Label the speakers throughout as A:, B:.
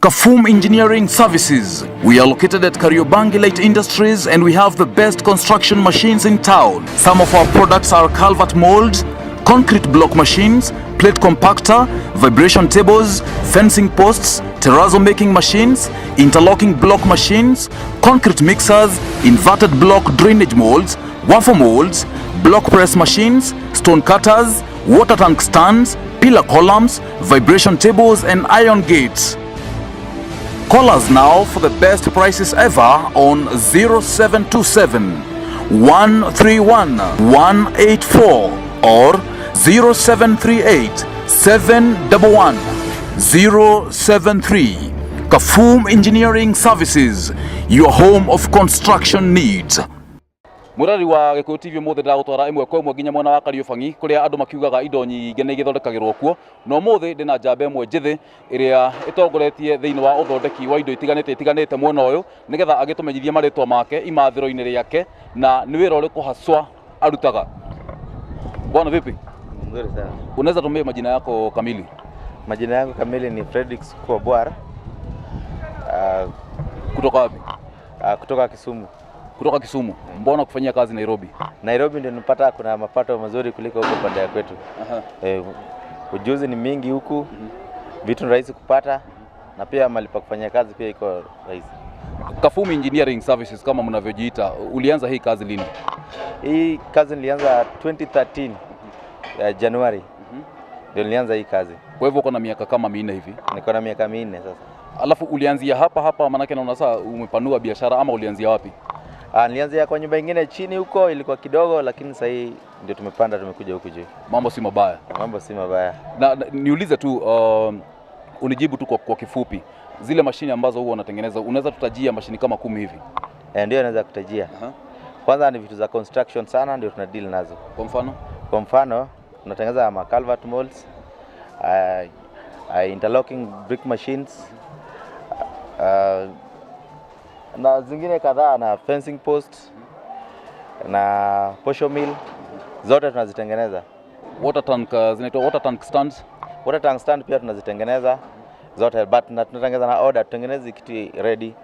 A: Kafum Engineering Services. We are located at Kariobangi Light Industries and we have the best construction machines in town. Some of our products are culvert molds, concrete block machines, plate compactor, vibration tables, fencing posts, terrazzo making machines, interlocking block machines, concrete mixers, inverted block drainage molds, waffle molds, block press machines, stone cutters, water tank stands, pillar columns, vibration tables and iron gates. Call us now for the best prices ever on 0727 131 184 or 0738 711 073. Kafum Engineering Services, your home of construction needs. Mwiroreri wa Gikuyu TV, umuthi ndagutwara imwe kwa imwe nginya mwena wa Kariubangi, kuria andu makiugaga indo nyingĩ nĩ igĩthondekagĩrwo kuo. Na ũmũthĩ ndĩna njamba ĩmwe njĩthĩ ĩrĩa ĩtongoretie thĩinĩ wa ũthondeki wa indo itiganĩte itiganĩte mwena ũyũ, nĩgetha agĩtũmenyithie marĩtwa make, imathĩro-inĩ rĩake, na nĩ wĩra ũrĩkũ haswa arutaga. Bwana, vipi?
B: Mzuri sana.
A: Unaweza tuambie majina yako kamili?
B: Majina yangu kamili ni Fredrick Kwabwar.
A: Kutoka wapi?
B: Kutoka Kisumu.
A: Kutoka Kisumu. Mbona kufanyia kazi Nairobi?
B: Nairobi ndio nipata kuna mapato mazuri kuliko huko pande ya kwetu. Ujuzi ni mingi huku, vitu ni rahisi kupata na pia mahali pa kufanyia kazi pia iko rahisi.
A: Kafumi Engineering Services, kama mnavyojiita, ulianza hii kazi lini?
B: Hii kazi nilianza 2013 ya Januari. Ndio nilianza hii kazi.
A: Kwa hivyo uko na miaka kama 4 hivi.
B: Niko na miaka 4 sasa.
A: Alafu ulianzia hapa hapa, manake naona sasa umepanua biashara, ama ulianzia wapi?
B: Nilianzia kwa nyumba ingine chini huko, ilikuwa kidogo, lakini sasa hii ndio tumepanda, tumekuja huku juu.
A: Mambo si mabaya.
B: Mambo si mabaya.
A: Na niulize tu, unijibu tu kwa kifupi, zile mashine ambazo huwa unatengeneza, unaweza tutajia mashini kama 10 hivi?
B: Ndio naweza kutajia. Kwanza ni vitu za construction sana ndio tuna deal nazo.
A: Kwa mfano?
B: Kwa mfano tunatengeneza ma culvert molds, interlocking brick machines, na zingine kadhaa, na fencing post na posho mill, zote tunazitengeneza.
A: Water tank, zinaitwa water tank stands.
B: Water tank stand pia tunazitengeneza zote, but tunatengeneza na order, tutengenezi kitu ready.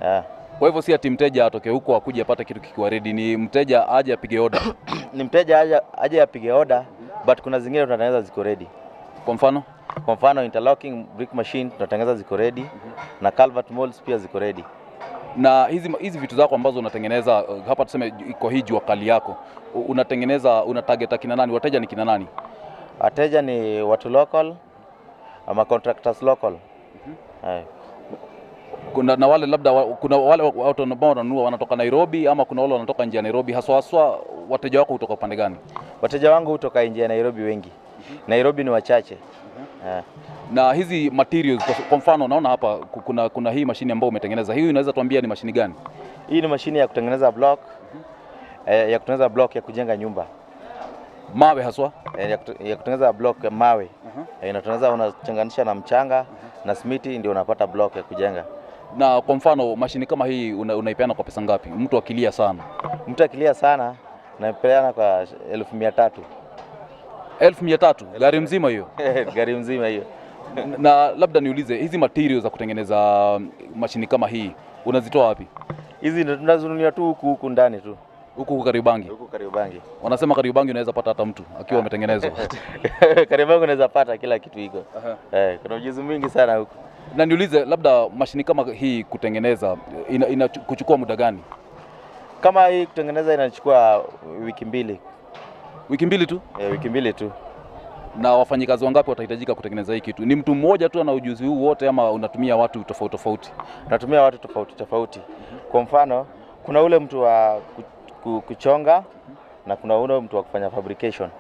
B: Yeah.
A: Kwa hivyo si ati mteja atoke huko akuje apate kitu kikiwa ready, ni mteja aje apige order.
B: Ni mteja aje apige order, but kuna zingine tunatengeneza ziko ready.
A: Kwa mfano?
B: Kwa mfano interlocking brick machine tunatengeneza ziko ready, na culvert molds pia ziko ready.
A: Na hizi vitu zako ambazo unatengeneza hapa, tuseme kwa hii jua kali yako, unatengeneza, una target kina nani? Wateja ni kina nani?
B: Wateja ni watu local ama contractors local.
A: Kuna na wale labda kuna wale watu ambao wananunua wanatoka Nairobi, ama kuna wale wanatoka nje ya Nairobi? Haswa haswa wateja wako kutoka upande gani?
B: Wateja wangu hutoka nje ya Nairobi wengi. Nairobi ni wachache.
A: Na hizi materials, kwa mfano naona hapa kuna hii mashini ambayo umetengeneza. Hii unaweza tuambia ni mashini gani?
B: Hii ni mashini ya kutengeneza block, ya kutengeneza block ya kujenga nyumba.
A: Mawe haswa?
B: Ya kutengeneza block ya mawe. Inatengeneza, unachanganisha na mchanga na simiti ndio unapata block ya kujenga.
A: Na kwa mfano mashini kama hii unaipeana kwa pesa ngapi? Mtu akilia sana.
B: Mtu akilia sana naipeana kwa 300,000.
A: 300,000 gari mzima hiyo?
B: Gari mzima hiyo.
A: Na labda niulize, hizi materials za kutengeneza mashini kama hii unazitoa wapi?
B: Hizi ndio tunazinunulia tu huku huku ndani tu.
A: Huku huku Kariobangi?
B: Huku Kariobangi.
A: Wanasema Kariobangi unaweza pata hata mtu akiwa ametengenezwa.
B: Kariobangi unaweza pata kila kitu iko. Kuna ujuzi mwingi sana huku.
A: Na niulize, labda mashini kama hii kutengeneza ina kuchukua muda gani?
B: Kama hii kutengeneza inachukua wiki 2.
A: Wiki 2 tu?
B: Wiki 2 tu.
A: Na wafanyikazi wangapi watahitajika kutengeneza hii kitu? Ni mtu mmoja tu ana ujuzi huu wote ama unatumia watu tofauti tofauti?
B: Natumia watu tofauti tofauti. Kwa mfano kuna ule mtu wa kuchonga na kuna ule mtu wa kufanya fabrication.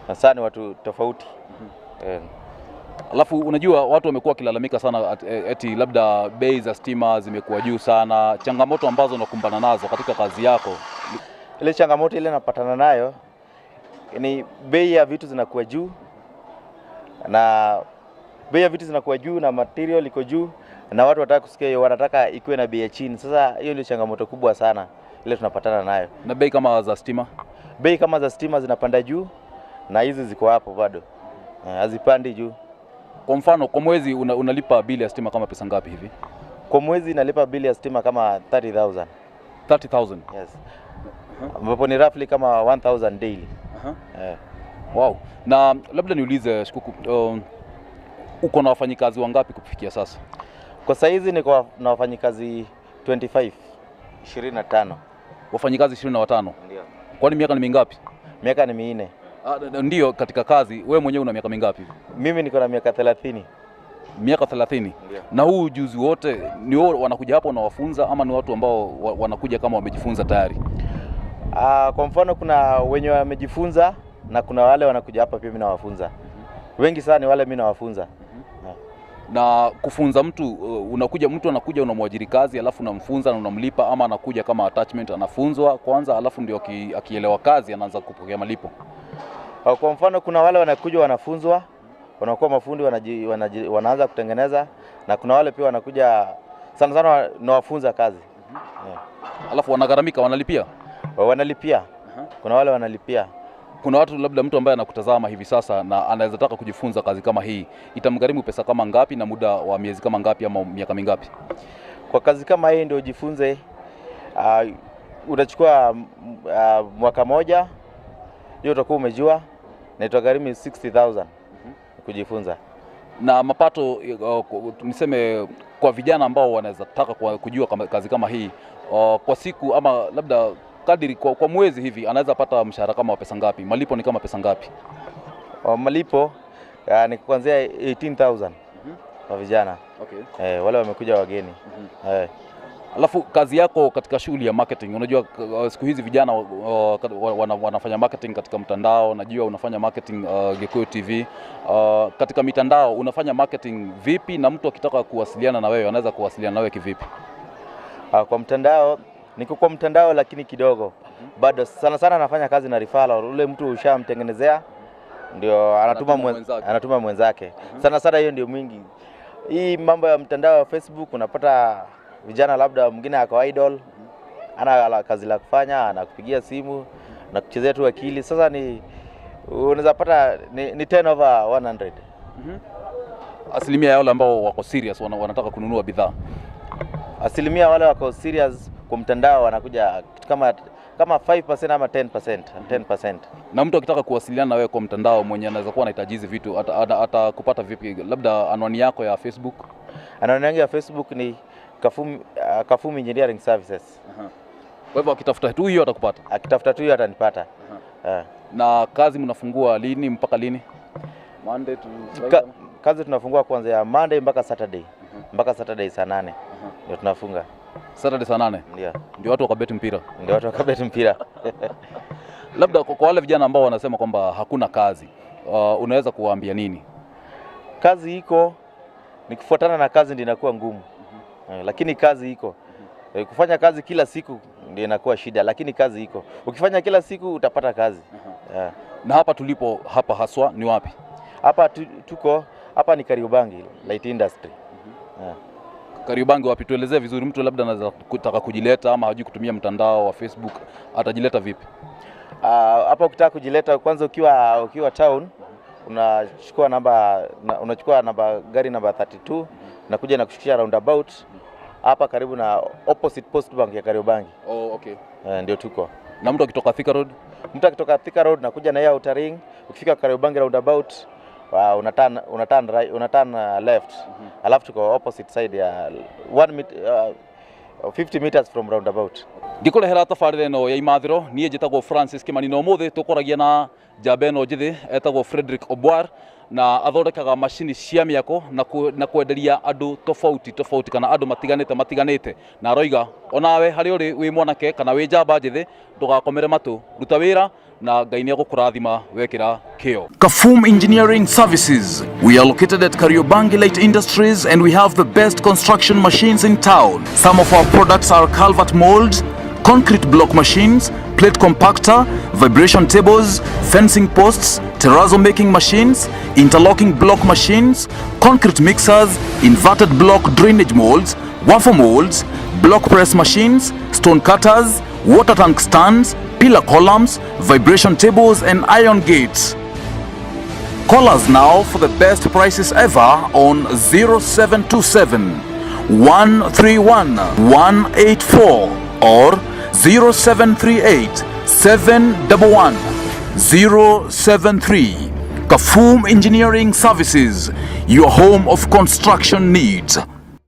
B: Na sasa ni watu tofauti.
A: Alafu unajua watu wamekuwa wakilalamika sana eti labda bei za stima zimekuwa juu sana. Changamoto ambazo unakumbana nazo katika kazi yako?
B: Ile changamoto ile napatana nayo ni bei ya vitu zinakuwa juu, na bei ya vitu zinakuwa juu na material iko juu, na watu wanataka kusikia hiyo, wanataka ikuwe na bei ya chini. Sasa hiyo ndio changamoto kubwa sana ile tunapatana nayo.
A: Na bei kama za stima?
B: Bei kama za stima zinapanda juu na hizi ziko hapo bado. Hazipandi juu.
A: Kwa mfano kwa mwezi unalipa bili ya stima kama pesa ngapi hivi?
B: Kwa mwezi nalipa bili ya stima kama 30,000.
A: 30,000.
B: Yes. Ambapo ni roughly kama 1000 daily. Eh.
A: Wow. Na labda niulize Shikuku, uko na wafanyikazi wangapi kufikia sasa?
B: Kwa saizi niko na wafanyikazi 25, 25.
A: Wafanyikazi 25.
B: Ndio.
A: Kwani miaka ni mingapi?
B: Miaka ni 4.
A: Ndio, katika kazi wewe mwenyewe una miaka mingapi?
B: Mimi niko na miaka 30.
A: Miaka 30.
B: Ndio.
A: Na huu ujuzi wote ni wao wanakuja hapo unawafunza ama ni watu ambao wanakuja kama wamejifunza tayari?
B: Kwa mfano kuna wenye wamejifunza na kuna wale wanakuja hapa pia mimi nawafunza. Wengi sana ni wale mimi nawafunza.
A: Na kufunza mtu unakuja mtu anakuja unamwajiri kazi alafu unamfunza na unamlipa, ama anakuja kama attachment anafunzwa kwanza alafu ndio akielewa kazi anaanza kupokea malipo?
B: Kwa mfano kuna wale wanakuja wanafunzwa, wanakuwa mafundi, wanaanza kutengeneza, na kuna wale pia wanakuja sana sana nawafunza kazi. Yeah.
A: Alafu wanagharamika, wanalipia?
B: Wanalipia. Kuna wale wanalipia.
A: Kuna watu labda mtu ambaye anakutazama hivi sasa na anaweza taka kujifunza kazi kama hii, itamgharimu pesa kama ngapi na muda wa miezi kama ngapi ama miaka mingapi?
B: Kwa kazi kama hii ndio ujifunze, utachukua mwaka moja, hiyo utakuwa umejua, na itagharimu 60,000 kujifunza.
A: Na mapato niseme kwa vijana ambao wanaweza taka kujua kazi kama hii, kwa siku ama labda kadiri kwa mwezi hivi anaweza pata mshahara kama wa pesa ngapi? Malipo ni kama pesa ngapi?
B: Malipo ni kuanzia 18,000 kwa vijana.
A: Okay.
B: Wale wamekuja wageni.
A: Alafu kazi yako katika shughuli ya marketing, unajua siku hizi vijana wanafanya marketing katika mtandao, najua unafanya marketing Gikuyu TV. Katika mitandao unafanya marketing vipi, na mtu akitaka kuwasiliana na wewe anaweza kuwasiliana na wewe kivipi?
B: Kwa mtandao niko kwa mtandao lakini kidogo. Bado sana sana nafanya kazi na referral, ule mtu ushamtengenezea ndio anatuma mwenzake. Sana sana hiyo ndio mwingi. Hii mambo ya mtandao wa Facebook unapata vijana labda mwingine ako idol, ana kazi la kufanya, anakupigia simu na kuchezea tu akili. Sasa ni unaweza pata ni 10 over 100.
A: Asilimia ya wale ambao wako serious wanataka kununua bidhaa.
B: Asilimia wale wako serious kwa mtandao wanakuja kitu kama 5% ama 10%, 10%.
A: Na mtu akitaka kuwasiliana na wewe kwa mtandao mwenye anaweza kuwa anahitaji hizi vitu atakupata vipi? Labda anwani yako ya Facebook?
B: Anwani yangu ya Facebook ni Kafum Engineering Services.
A: Kwa hivyo akitafuta tu hiyo atakupata?
B: Akitafuta tu hiyo atanipata.
A: Na kazi mnafungua lini mpaka lini? Monday to Friday?
B: Kazi tunafungua kuanzia Monday mpaka Saturday. Mpaka Saturday saa 8. Ndio tunafunga.
A: Saturday saa 8?
B: Ndio.
A: Ndio watu wakabeti mpira.
B: Ndio watu wakabeti mpira.
A: Labda kwa wale vijana ambao wanasema kwamba hakuna kazi, unaweza kuwaambia nini?
B: Kazi iko, ni kufuatana na kazi ndio inakuwa ngumu. Lakini kazi iko. Kufanya kazi kila siku ndio inakuwa shida, lakini kazi iko. Ukifanya kila siku utapata kazi.
A: Na hapa tulipo hapa haswa ni wapi?
B: Hapa tuko hapa ni Kariobangi Light Industry.
A: Kariobangi wapi? Tuelezee vizuri, mtu labda anaweza kutaka kujileta ama hajui kutumia mtandao wa Facebook, atajileta vipi?
B: Hapa ukitaka kujileta kwanza ukiwa town unachukua namba gari namba 32 na kuja na kushukisha roundabout hapa karibu na opposite Post Bank ya Kariobangi.
A: Oh, okay.
B: Ndio tuko.
A: Na mtu akitoka Thika Road?
B: Mtu akitoka Thika Road na kuja na hiyo outer ring, ukifika Kariobangi roundabout una turn right, una turn left. Alafu tuko opposite side ya 50 meters from roundabout.
A: Ngĩkũrehera tabarĩra ĩno ya imathĩro niĩ njĩtagwo Francis Kimani na ũmũthĩ tũkoragia na njamba ĩno njĩthĩ etagwo Frederick Obwar na athondekaga macini cia mĩako na kwenderia andũ tofauti tofauti kana andũ matiganĩte na aroiga onawe harĩa ũrĩ wĩ mwanake kana wĩ njamba njĩthĩ ndũgakomere matũ, ruta wĩra na Ngai nĩegũkũrathima wekĩra kĩo.
C: Kafum Engineering Services. We are located at Kariobangi Light Industries and we have the best construction machines in town. Some of our products are culvert molds, concrete block machines, plate compactor, vibration tables, fencing posts, terrazzo making machines, interlocking block machines, concrete mixers, inverted block drainage molds, waffle molds, block press machines, stone cutters, water tank stands, pillar columns, vibration tables and iron gates.
A: Call us now for the best prices ever on 0727 131 184 or 0738 711 073. Kafum Engineering Services, your home of construction needs.